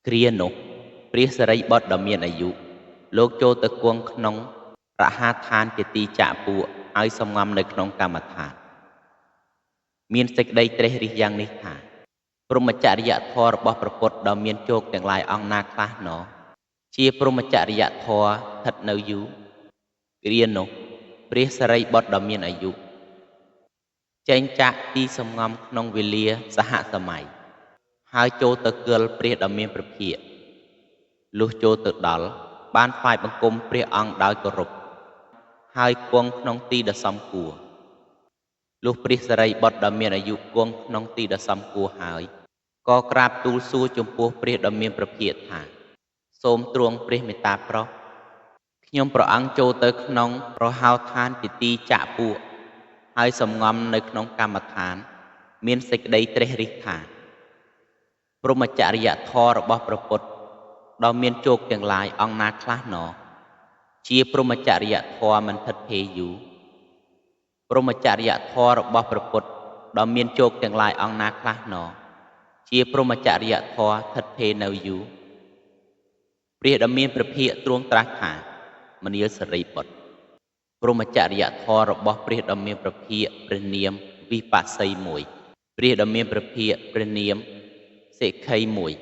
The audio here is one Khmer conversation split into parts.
គ្រានោះ ព្រះសារីបុត្រដ៏មានអាយុ លោកចូលទៅគង់ក្នុងរហាដ្ឋានជាទីចាក់ពួក ហើយសំងំនៅក្នុងកម្មដ្ឋាន មានសេចក្តីត្រេះរិះយ៉ាងនេះថា ព្រហ្មចរិយធម៌របស់ព្រះពុទ្ធដ៏មានជោគទាំងឡាយអង្គណាខ្លះណ ជាព្រហ្មចរិយធម៌ស្ថិតនៅយូរ គ្រានោះ ព្រះសារីបុត្រដ៏មានអាយុ ចេញចាកទីសំងំក្នុងវេលាសហសម័យ ហើយចូលទៅគាល់ព្រះដ៏មានព្រះភិក្ខ លុះចូលទៅដល់ បានថ្វាយបង្គំព្រះអង្គដោយគោរព ហើយគង់ក្នុងទីដ៏សមគួរ លុះព្រះសារីបុត្រដ៏មានអាយុគង់ក្នុងទីដ៏សមគួរហើយ ក៏ក្រាបទូលសួរចំពោះព្រះដ៏មានព្រះភិក្ខថា សូមទ្រង់ព្រះមេត្តាប្រោស ខ្ញុំព្រះអង្គចូលទៅក្នុងរហោឋានជាទីចាក់ពួក ហើយសំងំនៅក្នុងកម្មដ្ឋាន មានសេចក្តីត្រេះរិះថា ព្រហ្មចរិយធម៌របស់ព្រះពុទ្ធដ៏មានជោគទាំងឡាយអង្គណាខ្លះណ ជាព្រហ្មចរិយធម៌មិនថិតថេរយូរ ព្រហ្មចរិយធម៌របស់ព្រះពុទ្ធដ៏មានជោគទាំងឡាយអង្គណាខ្លះណ ជាព្រហ្មចរិយធម៌ថិតថេរនៅយូរ ព្រះដ៏មានព្រះភិក្ខទ្រង់ត្រាស់ថា មនាលសារីបុត្រ ព្រហ្មចរិយធម៌របស់ព្រះដ៏មានព្រះភិក្ខព្រះនាមវិបស្សីមួយ ព្រះដ៏មានព្រះភិក្ខព្រះនាមសិក្ខីមួយ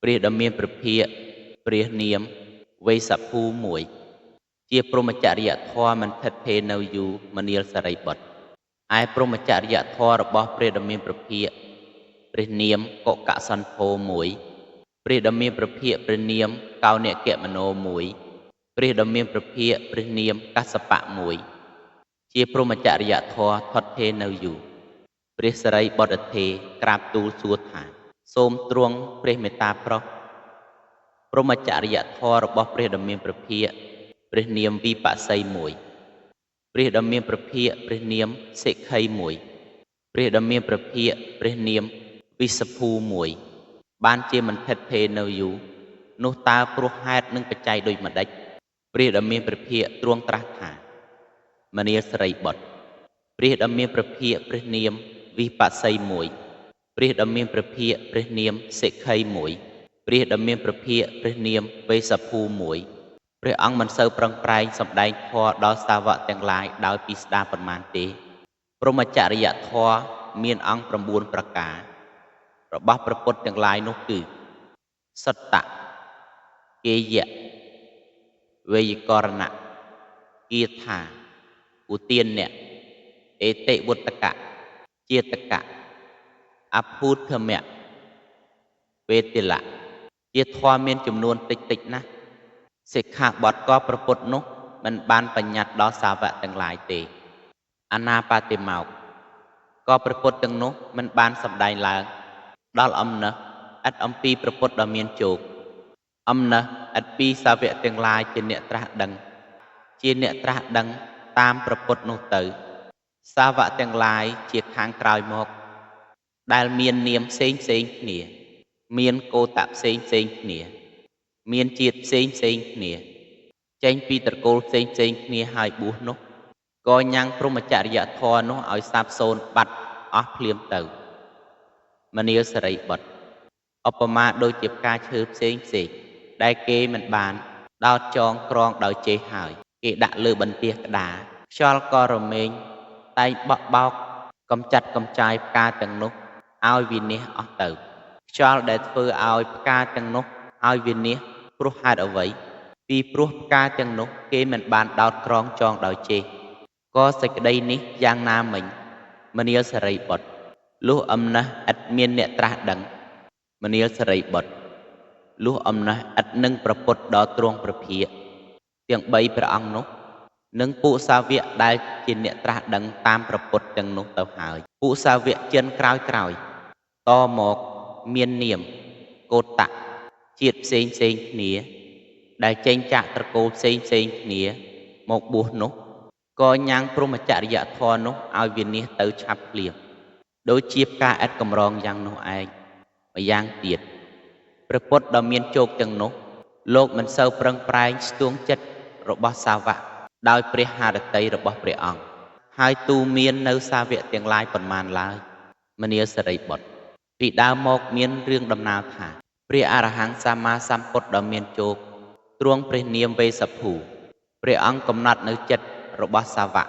ព្រះដ៏មានព្រះភិក្ខព្រះនាមវេសភូមួយ ជាព្រហ្មចរិយធម៌មិនថិតថេរនៅយូរ មនាលសារីបុត្រ ឯព្រហ្មចរិយធម៌របស់ព្រះដ៏មានព្រះភិក្ខព្រះនាមកកសន្ធោមួយ ព្រះដ៏មានព្រះភិក្ខព្រះនាមកោនគមនោមួយ ព្រះដ៏មានព្រះភិក្ខព្រះនាមកសបៈមួយ ជាព្រហ្មចរិយធម៌ថត់ថេរនៅយូរ ព្រះសារីបុត្រថេរក្រាបទូលសួរថា សូមទ្រង់ព្រះមេត្តាប្រោស ព្រហ្មចរិយធម៌របស់ព្រះដ៏មានព្រះភិក្ខព្រះនាមវិបស្សីមួយ ព្រះដ៏មានព្រះភិក្ខព្រះនាមសិក្ខីមួយ ព្រះដ៏មានព្រះភិក្ខព្រះនាមវិសភូមួយ បានជាមិនថិតថេរនៅយូរ នោះតើព្រោះហេតុនឹងបច្ច័យដូចម្ដេច ព្រះដ៏មានព្រះភិក្ខទ្រង់ត្រាស់ថា មនាលសារីបុត្រ ព្រះដ៏មានព្រះភិក្ខព្រះនាមវិបស្សីមួយ ព្រះដ៏មានព្រះភិក្ខព្រះនាមសិក្ខីមួយ ព្រះដ៏មានព្រះភិក្ខព្រះនាមវេសភូមួយ ព្រះអង្គមិនសូវប្រឹងប្រែងសម្ដែងធម៌ដល់សាវកទាំងឡាយដោយពិស្ដារប៉ុន្មានទេ ព្រហ្មចរិយធម៌មានអង្គ9ប្រការ របស់ព្រះពុទ្ធទាំងឡាយនោះគឺ សត្តៈ គេយៈ វេយ្យាករណៈ គាថា ឧទានៈ អេតិវុត្តកៈ ចេតកៈ អភូតមៈ វេទិលៈ ជាធម៌មានចំនួនតិចតិចណាស់ សិក្ខាបទក៏ព្រះពុទ្ធនោះមិនបានបញ្ញត្តិដល់សាវកទាំងឡាយទេ អនាបតិមោក្ខ ក៏ព្រះពុទ្ធទាំងនោះមិនបានសម្ដែងឡើង ដល់អំណះឥតអំពីព្រះពុទ្ធដ៏មានជោគ អំណះឥតពីសាវកទាំងឡាយជាអ្នកត្រាស់ដឹង ជាអ្នកត្រាស់ដឹងតាមព្រះពុទ្ធនោះទៅ សាវកទាំងឡាយជាខាងក្រោយមក ដែលមាននាមផ្សេងផ្សេងគ្នា មានកោតៈផ្សេងផ្សេងគ្នា មានជាតិផ្សេងផ្សេងគ្នា ចេញពីត្រកូលផ្សេងផ្សេងគ្នាហើយបួសនោះ ក៏ញ៉ាំងព្រហ្មចរិយធម៌នោះឲ្យសាបសូន្យបាត់អស់ភ្លាមទៅ មនាលសារីបុត្រ ឧបមាដូចជាផ្កាឈើផ្សេងផ្សេង ដែលគេមិនបានដោតចងក្រងដោយចេះហើយ គេដាក់លើបន្ទះក្តារ ខ្យល់ក៏រមែងតែងបក់បោកកំចាត់កំចាយផ្កាទាំងនោះឲ្យវិនាសអស់ទៅ ខ្យល់ដែលធ្វើឲ្យផ្កាទាំងនោះឲ្យវិនាសព្រោះហេតុអ្វី ពីព្រោះផ្កាទាំងនោះគេមិនបានដោតក្រងចងដោយចេះ ក៏សេចក្តីនេះយ៉ាងណាមិញ មនាលសារីបុត្រ លុះអំណះឥតមានអ្នកត្រាស់ដឹង មនាលសារីបុត្រ លុះអំណះឥតនឹងប្រពុតដល់ទ្រង់ព្រះភិក្ខទាំង3ព្រះអង្គនោះ និងពួកសាវកដែលជាអ្នកត្រាស់ដឹងតាមប្រពុតទាំងនោះទៅហើយ ពួកសាវកជិនក្រោយក្រោយ តមកមាននាមកោតៈជាតិផ្សេងផ្សេងគ្នា ដែលចេញចាកត្រកូលផ្សេងផ្សេងគ្នាមកបួសនោះ ក៏ញ៉ាំងព្រហ្មចរិយធម៌នោះឲ្យវិនាសទៅឆាប់ភ្លាម ដូចជាផ្កាឥតកម្រងយ៉ាងនោះឯង ម្យ៉ាងទៀត ព្រះពុទ្ធដ៏មានជោគទាំងនោះ លោកមិនសូវប្រឹងប្រែងស្ទួងចិត្តរបស់សាវកដោយព្រះハរតីរបស់ព្រះអង្គ ហើយទូមាននៅសាវកទាំងឡាយប៉ុន្មានឡើយ មនាលសារីបុត្រ ពីដើមមកមានរឿងដំណាលថា ព្រះអរហង្គសម្មាសម្ពុទ្ធដ៏មានជោគទ្រង់ព្រះនាមវេស្សភូព្រះអង្គកំណត់នៅចិត្តរបស់សាវក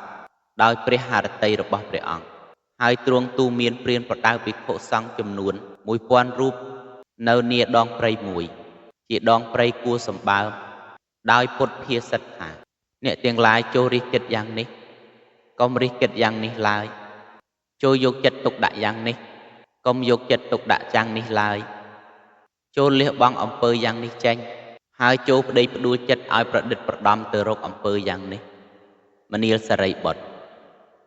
ដោយព្រះハរតីរបស់ព្រះអង្គហើយទ្រង់ទូមានព្រានប្រដៅភិក្ខុសង្ឃចំនួន1000រូបនៅនាដងព្រៃមួយជាដងព្រៃគួរសម្បើមដោយពុទ្ធភាសិតថាអ្នកទាំងឡាយចូលរិះគិតយ៉ាងនេះកុំរិះគិតយ៉ាងនេះឡើយចូលយកចិត្តទុកដាក់យ៉ាងនេះកុំយកចិត្តទុកដាក់យ៉ាងនេះឡើយចូលលះបង់អំពើយ៉ាងនេះចេញហើយចូលប្តីផ្ដួលចិត្តឲ្យប្រឌិតប្រដំទៅរកអំពើយ៉ាងនេះមនាលសារីបុត្រ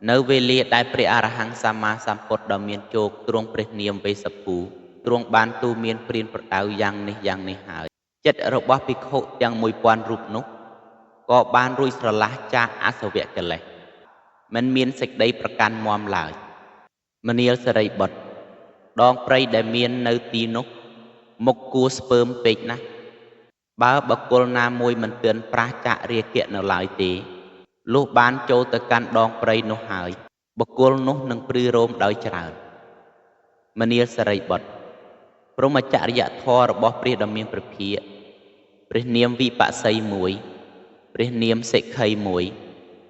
នៅវេលាដែលព្រះអរហង្គសម្មាសម្ពុទ្ធដ៏មានជោគទ្រង់ព្រះនាមវេស្សភូទ្រង់បានទូមានព្រានប្រដៅយ៉ាងនេះយ៉ាងនេះហើយចិត្តរបស់ភិក្ខុទាំង1000រូបនោះក៏បានរួចស្រឡះចាកអសវកិលេសមិនមានសេចក្តីប្រកាន់មាំឡើយមនាលសារីបុត្រដងព្រៃដែលមាននៅទីនោះមុខគួស្ពើមពេកណាស់បើបុគ្គលណាមួយមិនទឿនប្រាសចាករាគៈនៅឡើយទេលុះបានចូលទៅកាន់ដងព្រៃនោះហើយបុគ្គលនោះនឹងព្រឺរោមដោយច្រើនមនាលសារីបុត្រព្រហ្មចរិយធម៌របស់ព្រះដ៏មានព្រះភិក្ខព្រះនាមវិបស្សីមួយព្រះនាមសិក្ខីមួយ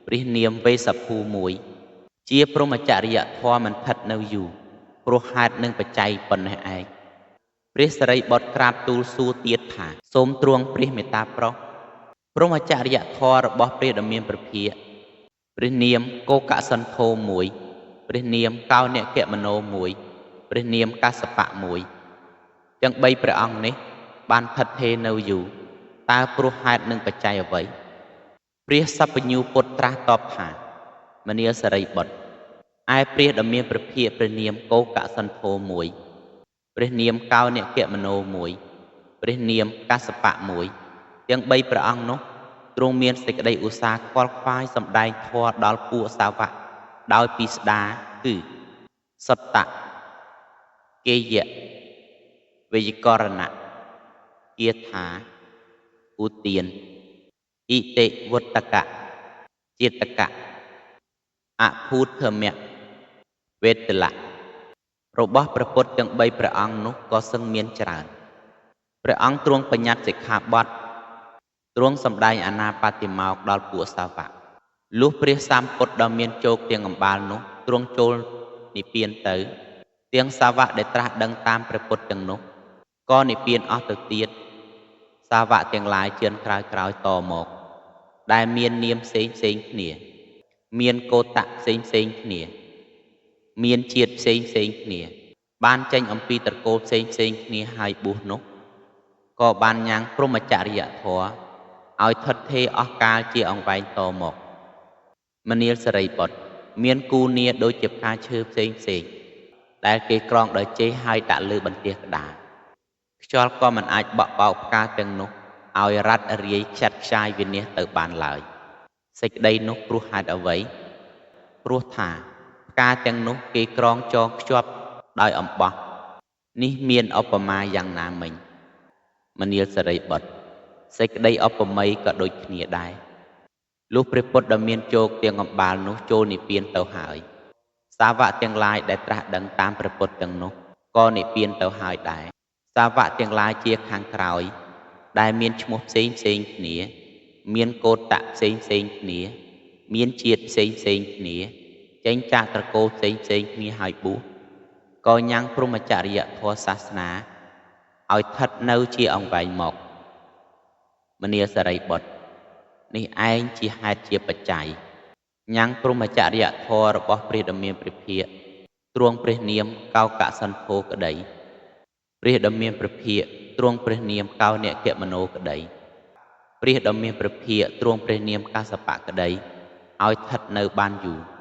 ព្រះនាមវេស្សភូមួយជាព្រហ្មចរិយធម៌មិនឋិតនៅយូរព្រោះហេតុនឹងបច្ច័យប៉ុណ្ណេះឯងព្រះសារីបុត្រក្រាបទូលសួរទៀតថាសូមទ្រង់ព្រះមេត្តាប្រោសព្រហ្មចរិយធម៌របស់ព្រះដ៏មានព្រះភិក្ខព្រះនាមកោកសន្ធោមួយព្រះនាមកោនគមនោមួយព្រះនាមកាសបៈមួយទាំងបីព្រះអង្គនេះបានឋិតថេរនៅយូរតើព្រោះហេតុនឹងបច្ច័យអ្វីព្រះសព្វញ្ញូពុទ្ធត្រាស់តបថាមនាលសារីបុត្រឯព្រះដ៏មានព្រះភិក្ខព្រះនាមកោកសន្ធោមួយព្រះនាមកោនគមនោមួយព្រះនាមកាសបៈមួយទាំងបីព្រះអង្គនោះទ្រង់មានសេចក្តីឧស្សាហ៍ខ្វល់ខ្វាយសម្ដែងធម៌ដល់ពួកសាវកដោយពិស្ដាគឺសត្តៈគេយៈវេយ្យាករណៈគាថាឧទានអិតិវត្តកៈចេតកៈអភូតធមៈវេទលៈរបស់ព្រះពុទ្ធទាំងបីព្រះអង្គនោះក៏សឹងមានច្រើនព្រះអង្គទ្រង់បញ្ញត្តិសិក្ខាបទទ្រង់សម្ដែងអានាបតិមោក្សដល់ពួកសាវកលុះព្រះសម្ពុទ្ធដ៏មានជោគទាំងអំបាលនោះទ្រង់ចូលនិព្វានទៅទាំងសាវកដែលត្រាស់ដឹងតាមព្រះពុទ្ធទាំងនោះក៏និព្វានអស់ទៅទៀតសាវកទាំងឡាយជឿនក្រោយក្រោយតមកដែលមាននាមផ្សេងផ្សេងគ្នាមានកោតៈផ្សេងផ្សេងគ្នាមានជាតិផ្សេងផ្សេងគ្នាបានចេញអំពីត្រកូលផ្សេងផ្សេងគ្នាហើយបួសនោះក៏បានញ៉ាំងព្រហ្មចរិយធម៌ឲ្យថិតថេរអស់កាលជាអង្វែងតមកមនាលសារីបុត្រមានគូនាដូចជាផ្កាឈើផ្សេងផ្សេងដែលគេក្រងដោយចេកហើយដាក់លើបន្ទះក្តារខ្យល់ក៏មិនអាចបក់បោកផ្កាទាំងនោះឲ្យរ៉ាត់រាយខ្ចាត់ខ្ចាយវិនាសទៅបានឡើយសេចក្តីនោះព្រោះហេតុអ្វីព្រោះថាផ្កាទាំងនោះគេក្រងចងខ្ជាប់ដោយអំបោះនេះមានឧបមាយ៉ាងណាមិញមនាលសារីបុត្រសេចក្តីឧបមាក៏ដូចគ្នាដែរលុះព្រះពុទ្ធដ៏មានជោគទាំងអំបាលនោះចូលនិព្វានទៅហើយសាវកទាំងឡាយដែលត្រាស់ដឹងតាមព្រះពុទ្ធទាំងនោះក៏និព្វានទៅហើយដែរសាវកទាំងឡាយជាខាងក្រោយដែលមានឈ្មោះផ្សេងផ្សេងគ្នាមានកោតៈផ្សេងផ្សេងគ្នាមានជាតិផ្សេងផ្សេងគ្នាចេញចាកត្រកូលផ្សេងផ្សេងគ្នាហើយបួសក៏ញ៉ាំងព្រហ្មចរិយធម៌សាសនាឲ្យឋិតនៅជាអង្វែងមកមនាលសារីបុត្រនេះឯងជាហេតុជាបច្ច័យញ៉ាំងព្រហ្មចរិយធម៌របស់ព្រះដ៏មានព្រះភិក្ខទ្រង់ព្រះនាមកោកសន្ធោក្តីព្រះដ៏មានព្រះភិក្ខទ្រង់ព្រះនាមកោនគមនោក្តីព្រះដ៏មានព្រះភិក្ខទ្រង់ព្រះនាមកាសបៈក្តីឲ្យឋិតនៅបានយូរ